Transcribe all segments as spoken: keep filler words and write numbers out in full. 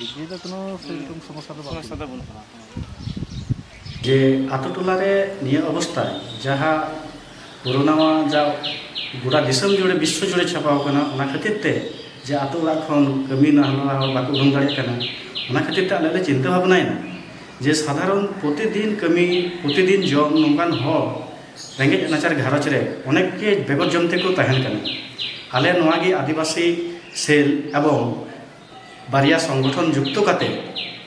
ᱱᱤᱭᱟᱹ ᱫᱚ ᱠᱳᱱᱳ ᱥᱮᱨᱚᱠᱚᱢ ᱥᱚᱢᱚᱥᱥᱟ ᱫᱚ ᱵᱟᱝ ᱥᱚᱢᱚᱥᱥᱟ ᱫᱚ ᱵᱟᱹᱱᱩᱜᱼᱟ᱾ ᱡᱮ ᱟᱛᱳ ᱴᱚᱞᱟ ᱨᱮ ᱱᱤᱭᱟᱹ ᱚᱵᱚᱥᱛᱷᱟ, ᱡᱟᱦᱟᱸ ᱠᱳᱨᱳᱱᱟ ᱢᱟ ᱡᱟ ᱜᱚᱴᱟ ᱫᱤᱥᱚᱢ ᱡᱩᱲᱮ, ᱵᱤᱥᱥᱚ ᱡᱩᱲᱮ ᱪᱷᱟᱯᱟᱣ ᱠᱟᱱᱟ, ᱚᱱᱟ ᱠᱷᱟᱹᱛᱤᱨ ᱛᱮ ᱡᱮ ᱟᱛᱳ ᱚᱲᱟᱜ ᱠᱷᱚᱱ ᱠᱟᱹᱢᱤ ᱱᱟᱞᱦᱟ ᱦᱚᱲ ᱵᱟᱠᱚ ᱩᱰᱩᱝ ᱫᱟᱲᱮᱭᱟᱜ ᱠᱟᱱᱟ, ᱚᱱᱟ ᱠᱷᱟᱹᱛᱤᱨ ᱛᱮ ᱟᱞᱮ ᱞᱮ ᱪᱤᱱᱛᱟᱹ ᱵᱷᱟᱵᱽᱱᱟᱭᱮᱱᱟ ᱡᱮ ᱥᱟᱫᱷᱟᱨᱚᱱ ᱯᱨᱚᱛᱤᱫᱤᱱ ᱠᱟᱹᱢᱤ, ᱯᱨᱚᱛᱤᱫᱤᱱ ᱡᱚᱢ ᱱᱚᱝᱠᱟᱱ ᱦᱚᱲ, ᱨᱮᱸᱜᱮᱡ ᱱᱟᱪᱟᱨ ᱜᱷᱟᱨᱚᱸᱡᱽ ᱨᱮ ᱚᱱᱮᱠ ᱜᱮ ᱵᱮᱜᱚᱨ ᱡᱚᱢ ᱛᱮᱠᱚ ᱛᱟᱦᱮᱱ ᱠᱟᱱᱟ᱾ ᱟᱞᱮ ᱱᱚᱣᱟ ᱜᱮ ᱟᱹᱫᱤᱵᱟᱹᱥᱤ ᱥᱮᱞ ᱮᱵᱚᱝ ᱵᱟᱨᱭᱟ ᱥᱚᱝᱜᱚᱴᱷᱚᱱ ᱡᱩᱠᱛᱚ ᱠᱟᱛᱮ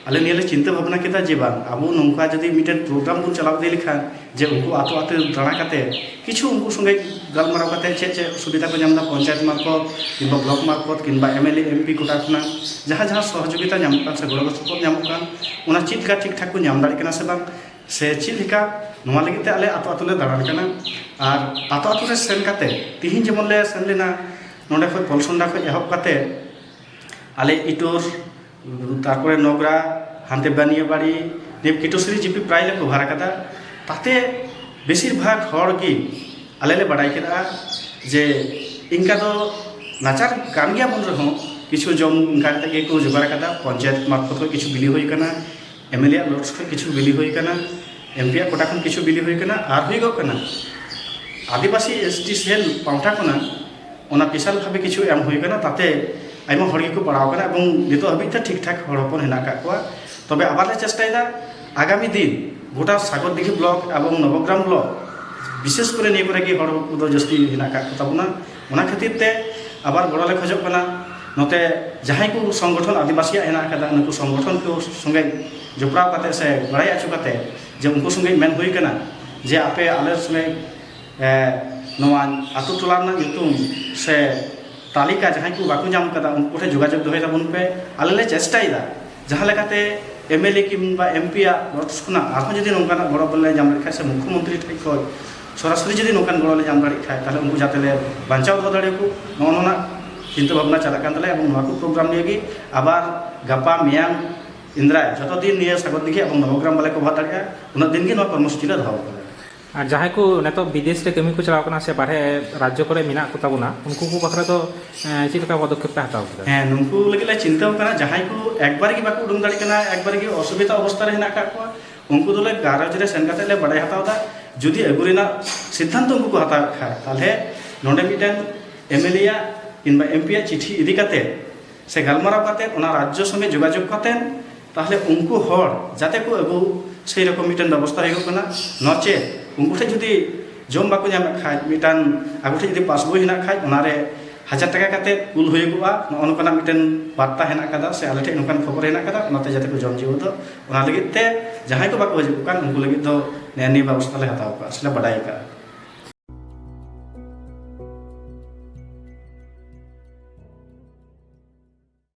ᱟᱞᱮ ᱱᱤᱭᱟᱹ ᱞᱮ ᱪᱤᱱᱛᱟᱹ ᱵᱷᱟᱵᱽᱱᱟ ᱠᱮᱫᱟ ᱡᱮ ᱵᱟᱝ, ᱟᱵᱚ ᱱᱚᱝᱠᱟ ᱡᱩᱫᱤ ᱢᱤᱫᱴᱮᱱ ᱯᱨᱳᱜᱨᱟᱢ ᱵᱚᱱ ᱪᱟᱞᱟᱣ ᱤᱫᱤ ᱞᱮᱠᱷᱟᱱ, ᱡᱮ ᱩᱱᱠᱩ ᱟᱛᱳ ᱟᱛᱳ ᱫᱟᱬᱟ ᱠᱟᱛᱮ ᱠᱤᱪᱷᱩ ᱩᱱᱠᱩ ᱥᱚᱸᱜᱮ ᱜᱟᱞᱢᱟᱨᱟᱣ ᱠᱟᱛᱮ ᱪᱮᱫ ᱪᱮᱫ ᱥᱩᱵᱤᱫᱷᱟ ᱠᱚ ᱧᱟᱢ ᱮᱫᱟ ᱯᱚᱧᱪᱟᱭᱮᱛ ᱢᱟᱨᱯᱷᱚᱛ ᱠᱤᱝᱵᱟ ᱵᱞᱚᱠ ᱢᱟᱨᱯᱷᱚᱛ ᱠᱤᱝᱵᱟ M L A, M P ᱠᱚᱴᱟ ᱠᱷᱚᱱᱟᱜ ᱡᱟᱦᱟᱸ ᱡᱟᱦᱟᱸ ᱥᱚᱦᱚᱡᱳᱜᱤᱛᱟ ᱧᱟᱢᱚᱜ ᱠᱟᱱ ᱥᱮ ᱜᱚᱲᱚ ᱥᱚᱯᱚᱦᱚᱫ ᱧᱟᱢᱚᱜ ᱠᱟᱱ, ᱚᱱᱟ ᱪᱮᱫ ᱞᱮᱠᱟ ᱴᱷᱤᱠ ᱴᱷᱟᱠ ᱠᱚ ᱧᱟᱢ ᱫᱟᱲᱮᱭᱟᱜ ᱠᱟᱱᱟ ᱥᱮ ᱵᱟᱝ, ᱥᱮ ᱪᱮᱫ ᱞᱮᱠᱟ, ᱱᱚᱣᱟ ᱞᱟᱹᱜᱤᱫ ᱛᱮ ᱟᱞᱮ ᱟᱛᱳ ᱟᱛᱳ ᱞᱮ ᱫᱟᱬᱟᱱ ᱠᱟᱱᱟ᱾ ᱟᱨ ᱟᱛᱳ ᱟᱛᱳ ᱨᱮ ᱥᱮᱱ ᱠᱟᱛᱮ, ᱛᱤᱦᱤᱧ ᱡᱮᱢᱚᱱ ᱞᱮ ᱥᱮᱱ ᱞᱮᱱᱟ, ᱱᱚᱰᱮ ᱠᱷᱚᱱ ᱯᱚᱞᱥᱚᱱᱰᱟ ᱠᱷᱚᱱ ᱮᱦᱚᱵ ᱠᱟᱛᱮ ᱟᱞᱮ ᱤᱴᱳᱨ, ᱛᱟᱨᱯᱚᱨᱮ ᱱᱚᱜᱽᱨᱟ, ᱦᱟᱱᱛᱮ ᱵᱟᱱᱤᱭᱟᱹᱵᱟᱲᱤ, ᱱᱤᱭᱟᱹ ᱠᱤᱴᱳᱥᱨᱤ ᱡᱤᱯᱤ ᱯᱨᱟᱭ ᱞᱮ ᱠᱚᱵᱷᱟᱨ ᱟᱠᱟᱫᱟ᱾ ᱛᱟᱛᱮ ᱵᱮᱥᱤᱨ ᱵᱷᱟᱜᱽ ᱦᱚᱲ ᱜᱮ ᱟᱞᱮ ᱞᱮ ᱵᱟᱰᱟᱭ ᱠᱮᱫᱟ ᱡᱮ ᱤᱱᱠᱟ ᱫᱚ ᱱᱟᱪᱟᱨ ᱠᱟᱱ ᱜᱮᱭᱟ ᱵᱚᱱ ᱨᱮᱦᱚᱸ, ᱠᱤᱪᱷᱩ ᱡᱚᱢ ᱤᱱᱠᱟ ᱠᱟᱛᱮ ᱜᱮᱠᱚ ᱡᱚᱜᱟᱲ ᱟᱠᱟᱫᱟ᱾ ᱯᱚᱧᱪᱟᱭᱮᱛ ᱢᱟᱨᱯᱷᱚᱛ ᱠᱷᱚᱱ ᱠᱤᱪᱷᱩ ᱵᱤᱞᱤ ᱦᱩᱭ ᱟᱠᱟᱱᱟ, ᱮᱢ ᱮᱞ ᱮ ᱟᱜ ᱞᱚᱴᱥ ᱠᱷᱚᱱ ᱠᱤᱪᱷᱩ ᱵᱤᱞᱤ ᱦᱩᱭ ᱟᱠᱟᱱᱟ, ᱮᱢ ᱯᱤ ᱟᱜ ᱠᱚᱴᱟ ᱠᱷᱚᱱ ᱠᱤᱪᱷᱩ ᱵᱤᱞᱤ ᱦᱩᱭ ᱟᱠᱟᱱᱟ, ᱟᱨ ᱦᱩᱭᱩᱜᱚᱜ ᱠᱟᱱᱟ ᱟᱹᱫᱤᱵᱟᱹᱥᱤ ᱮᱥ ᱴᱤ ᱥᱮᱞ ᱯᱟᱦᱴᱟ ᱠᱷᱚᱱᱟᱜ ᱚᱱᱟ ᱵᱤᱥᱟᱞ ᱵᱷᱟᱵᱮ ᱠᱤᱪᱷᱩ ᱮᱢ ᱦᱩᱭ ᱟᱠᱟᱱᱟ, ᱛᱟᱛᱮ ᱟᱭᱢᱟ ᱦᱚᱲ ᱜᱮᱠᱚ ᱯᱟᱲᱟᱣ ᱟᱠᱟᱱᱟ ᱮᱵᱚᱝ ᱱᱤᱛᱚᱜ ᱦᱟᱹᱵᱤᱡ ᱛᱮ ᱴᱷᱤᱠ ᱴᱷᱟᱠ ᱦᱚᱲ ᱦᱚᱯᱚᱱ ᱦᱮᱱᱟᱜ ᱟᱠᱟᱫ ᱠᱚᱣᱟ᱾ ᱛᱚᱵᱮ ᱟᱵᱟᱨ ᱞᱮ ᱪᱮᱥᱴᱟᱭᱮᱫᱟ ᱟᱜᱟᱢᱤ ᱫᱤᱱ ᱜᱚᱴᱟ ᱥᱟᱜᱚᱨ ᱫᱤᱜᱷᱤ ᱵᱞᱚᱠ ᱮᱵᱚᱝ ᱱᱚᱵᱚᱜᱨᱟᱢ ᱵᱞᱚᱠ ᱵᱤᱥᱮᱥ ᱠᱚᱨᱮ ᱱᱤᱭᱟᱹ ᱠᱚᱨᱮ ᱜᱮ ᱦᱚᱲ ᱠᱚᱫᱚ ᱡᱟᱹᱥᱛᱤ ᱦᱮᱱᱟᱜ ᱟᱠᱟᱫ ᱠᱚ ᱛᱟᱵᱚᱱᱟ᱾ ᱚᱱᱟ ᱠᱷᱟᱹᱛᱤᱨ ᱛᱮ ᱟᱵᱟᱨ ᱜᱚᱲᱚ ᱞᱮ ᱠᱷᱚᱡᱚᱜ ᱠᱟᱱᱟ᱾ ᱱᱚᱛᱮ ᱡᱟᱦᱟᱸᱭ ᱠᱚ ᱥᱚᱝᱜᱚᱴᱷᱚᱱ ᱟᱹᱫᱤᱵᱟᱹᱥᱤᱭᱟᱜ ᱦᱮᱱᱟᱜ ᱟᱠᱟᱫᱟ, ᱱᱩᱠᱩ ᱥᱚᱝᱜᱚᱴᱷᱚᱱ ᱠᱚ ᱥᱚᱸᱜᱮ ᱡᱚᱯᱲᱟᱣ ᱠᱟᱛᱮ ᱥᱮ ᱵᱟᱲᱟᱭ ᱦᱚᱪᱚ ᱠᱟᱛᱮ ᱡᱮ ᱩᱱᱠᱩ ᱥᱚᱸᱜᱮ ᱢᱮᱱ ᱦᱩᱭ ᱠᱟᱱᱟ ᱡᱮ ᱟᱯᱮ ᱟᱞᱮ ᱥᱚᱸᱜᱮ, ᱮ, ᱱᱚᱣᱟ ᱟᱛᱳ ᱴᱚᱞᱟ ᱨᱮᱱᱟᱜ ᱧᱩᱛᱩᱢ ᱥᱮ ᱛᱟᱹᱞᱤᱠᱟ ᱡᱟᱦᱟᱸᱭ ᱠᱚ ᱵᱟᱠᱚ ᱧᱟᱢ ᱠᱟᱫᱟ, ᱩᱱᱠᱩ ᱴᱷᱮᱱ ᱡᱳᱜᱟᱡᱳᱜᱽ ᱫᱚᱦᱚᱭ ᱛᱟᱵᱚᱱ ᱯᱮ᱾ ᱟᱞᱮ ᱞᱮ ᱪᱮᱥᱴᱟᱭᱮᱫᱟ ᱡᱟᱦᱟᱸ ᱞᱮᱠᱟᱛᱮ ᱮᱢ ᱮᱞ ᱮ ᱠᱤᱝᱵᱟ ᱮᱢ ᱯᱤ ᱟᱜ ᱞᱚᱴᱥ ᱠᱷᱚᱱᱟᱜ ᱟᱨᱦᱚᱸ ᱡᱩᱫᱤ ᱱᱚᱝᱠᱟᱱᱟᱜ ᱜᱚᱲᱚ ᱞᱮ ᱧᱟᱢ ᱫᱟᱲᱮᱭᱟᱜ ᱠᱷᱟᱡ ᱥᱮ ᱢᱩᱠᱷᱭᱚᱢᱚᱱᱛᱨᱤ ᱴᱷᱮᱱ ᱠᱷᱚᱱ ᱥᱚᱨᱟᱥᱚᱨᱤ ᱡᱩᱫᱤ ᱱᱚᱝᱠᱟᱱ ᱜᱚᱲᱚ ᱞᱮ ᱧᱟᱢ ᱫᱟᱲᱮᱭᱟᱜ ᱠᱷᱟᱡ, ᱛᱟᱦᱞᱮ ᱩᱱᱠᱩ ᱡᱟᱛᱮ ᱞᱮ ᱵᱟᱧᱪᱟᱣ ᱫᱚᱦᱚ ᱫᱟᱲᱮᱭᱟᱠᱚ, ᱱᱚᱜᱼᱚ ᱱᱚᱣᱟ ᱪᱤᱱᱛᱟᱹ ᱵᱷᱟᱵᱽᱱᱟ ᱪᱟᱞᱟᱜ ᱠᱟᱱ ᱛᱟᱞᱮᱭᱟ᱾ ᱮᱵᱚᱝ ᱱᱚᱣᱟ ᱠᱚ ᱯᱨᱳᱜᱨᱟᱢ ᱱᱤᱭᱮ ᱜᱮ ᱟᱵᱟᱨ ᱜᱟᱯᱟ ᱢᱮᱭᱟᱝ ᱤᱱᱫᱨᱟᱭ ᱡᱚᱛᱚ ᱫᱤᱱ ᱱᱤᱭᱟᱹ ᱥᱟᱜᱚᱨ ᱫᱤᱜᱷᱤ ᱮᱵᱚᱝ ᱱᱚᱵᱚᱜᱨᱟᱢ ᱵᱟᱞᱮ ᱠᱚᱵᱷᱟᱨ ᱫᱟᱲᱮᱭᱟᱜᱼᱟ, ᱩᱱᱟᱹᱜ ᱫᱤᱱ ᱜᱮ ᱱᱚᱣᱟ ᱠᱚᱨᱢᱚᱥᱩᱪᱤ ᱞᱮ ᱫᱚᱦᱚ ᱠᱟᱫᱟ᱾ ᱟᱨ ᱡᱟᱦᱟᱸᱭ ᱠᱚ ᱱᱤᱛᱚᱜ ᱵᱤᱫᱮᱥ ᱨᱮ ᱠᱟᱹᱢᱤ ᱠᱚ ᱪᱟᱞᱟᱣ ᱠᱟᱱᱟ ᱥᱮ ᱵᱟᱨᱦᱮ ᱨᱟᱡᱽᱡᱚ ᱠᱚᱨᱮ ᱢᱮᱱᱟᱜ ᱠᱚ ᱛᱟᱵᱚᱱᱟ, ᱩᱱᱠᱩ ᱠᱚ ᱵᱟᱠᱷᱨᱟ ᱫᱚ ᱮᱸ, ᱪᱮᱫ ᱞᱮᱠᱟ ᱯᱚᱫᱚᱠᱷᱮᱯ ᱯᱮ ᱦᱟᱛᱟᱣ ᱠᱮᱫᱟ? ᱦᱮᱸ, ᱱᱩᱠᱩ ᱞᱟᱹᱜᱤᱫ ᱞᱮ ᱪᱤᱱᱛᱟᱹ ᱠᱟᱱᱟ, ᱡᱟᱦᱟᱸᱭ ᱠᱚ ᱮᱠᱵᱟᱨ ᱜᱮ ᱵᱟᱠᱚ ᱩᱰᱩᱝ ᱫᱟᱲᱮᱭᱟᱜ ᱠᱟᱱᱟ, ᱮᱠᱵᱟᱨ ᱜᱮ ᱚᱥᱩᱵᱤᱫᱷᱟ ᱚᱵᱚᱥᱛᱟ ᱨᱮ ᱦᱮᱱᱟᱜ ᱟᱠᱟᱫ ᱠᱚᱣᱟ, ᱩᱱᱠᱩ ᱫᱚᱞᱮ ᱜᱷᱟᱨᱚᱸᱡᱽ ᱨᱮ ᱥᱮᱱ ᱠᱟᱛᱮ ᱞᱮ ᱵᱟᱰᱟᱭ ᱦᱟᱛᱟᱣ ᱮᱫᱟ᱾ ᱡᱩᱫᱤ ᱟᱹᱜᱩ ᱨᱮᱱᱟᱜ ᱥᱤᱫᱽᱫᱷᱟᱱᱛᱚ ᱩᱱᱠᱩ ᱠᱚ ᱦᱟᱛᱟᱣᱮᱫ ᱠᱷᱟᱡ, ᱛᱟᱦᱚᱞᱮ ᱱᱚᱰᱮ ᱢᱤᱫᱴᱮᱱ ᱮᱢᱮᱞᱮ ᱭᱟᱜ ᱠᱤᱝᱵᱟ ᱮᱢᱯᱤ ᱭᱟᱜ ᱪᱤᱴᱷᱤ ᱤᱫᱤ ᱠᱟᱛᱮ ᱥᱮ ᱜᱟᱞᱢᱟᱨᱟᱣ ᱠᱟᱛᱮ ᱚᱱᱟ ᱨᱟᱡᱽᱡᱚ ᱥᱚᱸᱜᱮ ᱡᱳᱜᱟᱡᱳᱜᱽ ᱠᱟᱛᱮ ᱛᱟᱦᱚᱞᱮ ᱩᱱᱠᱩ ᱦᱚᱲ ᱡᱟᱛᱮ ᱠᱚ ᱟᱹᱜᱩ, ᱥᱮᱭ ᱨᱚᱠᱚᱢ ᱢᱤᱫᱴᱮᱱ ᱵᱮᱵᱚᱥᱛᱷᱟ ᱦᱩᱭᱩᱜ ᱠᱟᱱᱟ᱾ ᱱᱚᱪᱮᱛ ᱩᱱᱠᱩ ᱴᱷᱮᱱ ᱡᱩᱫᱤ ᱡᱚᱢ ᱵᱟᱠᱚ ᱧᱟᱢᱮᱫ ᱠᱷᱟᱡ, ᱢᱤᱫᱴᱟᱝ ᱟᱠᱚ ᱴᱷᱮᱱ ᱡᱩᱫᱤ ᱯᱟᱥᱵᱳᱭ ᱦᱮᱱᱟᱜ ᱠᱷᱟᱡ, ᱚᱱᱟᱨᱮ ᱦᱟᱡᱟᱨ ᱴᱟᱠᱟ ᱠᱟᱛᱮ ᱠᱩᱞ ᱦᱩᱭᱩᱜᱚᱜᱼᱟ, ᱱᱚᱜᱼᱚ ᱱᱚᱝᱠᱟᱱᱟᱜ ᱢᱤᱫᱴᱮᱱ ᱵᱟᱨᱛᱟ ᱦᱮᱱᱟᱜ ᱠᱟᱫᱟ ᱥᱮ ᱟᱞᱮ ᱴᱷᱮᱱ ᱱᱚᱝᱠᱟᱱ ᱠᱷᱚᱵᱚᱨ ᱦᱮᱱᱟᱜ ᱠᱟᱫᱟ, ᱚᱱᱟᱛᱮ ᱡᱟᱛᱮ ᱠᱚ ᱡᱚᱢ ᱡᱤᱣᱟᱹ ᱫᱚ, ᱚᱱᱟ ᱞᱟᱹᱜᱤᱫ ᱛᱮ ᱡᱟᱦᱟᱸᱭ ᱠᱚ ᱵᱟᱠᱚ ᱦᱤᱡᱩᱜ ᱠᱟᱱ ᱩᱱᱠᱩ ᱞᱟᱹᱜᱤᱫ ᱫᱚ ᱱᱮᱜᱼᱮ ᱱᱤᱭᱟᱹ ᱵᱮᱵᱚᱥᱛᱷᱟ ᱞᱮ ᱦᱟᱛᱟᱣ ᱠᱟᱜᱼᱟ ᱥᱮᱞᱮ ᱵᱟᱰᱟᱭ ᱠᱟᱜᱼᱟ᱾